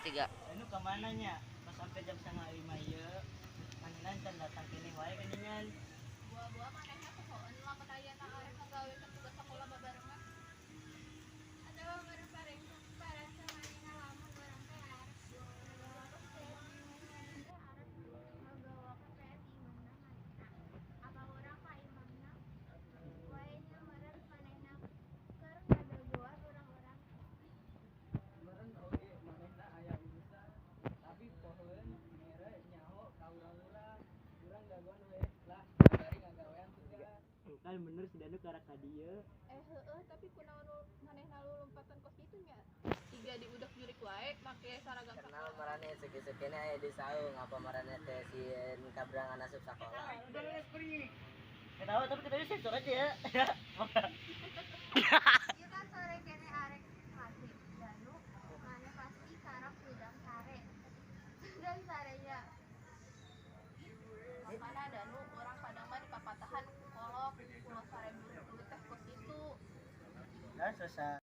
3. Anu kemana nya? Pas sampai jam 4.30 ieu. Manehna can datang keneh wae geuningan. Buah-buah manehna pohoeun lamun ayeuna arek ngagawekeun tugas sakola babarengan. Atawa meureun parasa manehna lamun urang teh arek ngagawakeun PS di teh arek ngagawakeun PS di imahna manehna. Apa urang ka imahna wae nya, meureun manehna keur ngadagoan urang-urang. Meureun oge manehna aya urusan, tapi pohoeun mere nyaho ka urang-urang. Urang dagoan we lah bari ngagawean tugas. Kan bener si Danu karak ka dieu. Eh, heueuh, tapi kunaon manehna lulumpatan kos kitu nya? Siga diudak jurig wae make saragam Kenal sakola. Maraneh seuki-seukina aya di saung, apa maraneh teh sieun kabrangan asup sakola? Ketawa, tapi kita sensor aja ya. Ieu kan sore keneh arek magrib. Danu, maneh pasti karak hudang sare. Hudang sare nya. Makana Danu, urang padang mah dipapatahan ku kolot, ulah sare buruk duit teh kos kitu. Nah, selesai.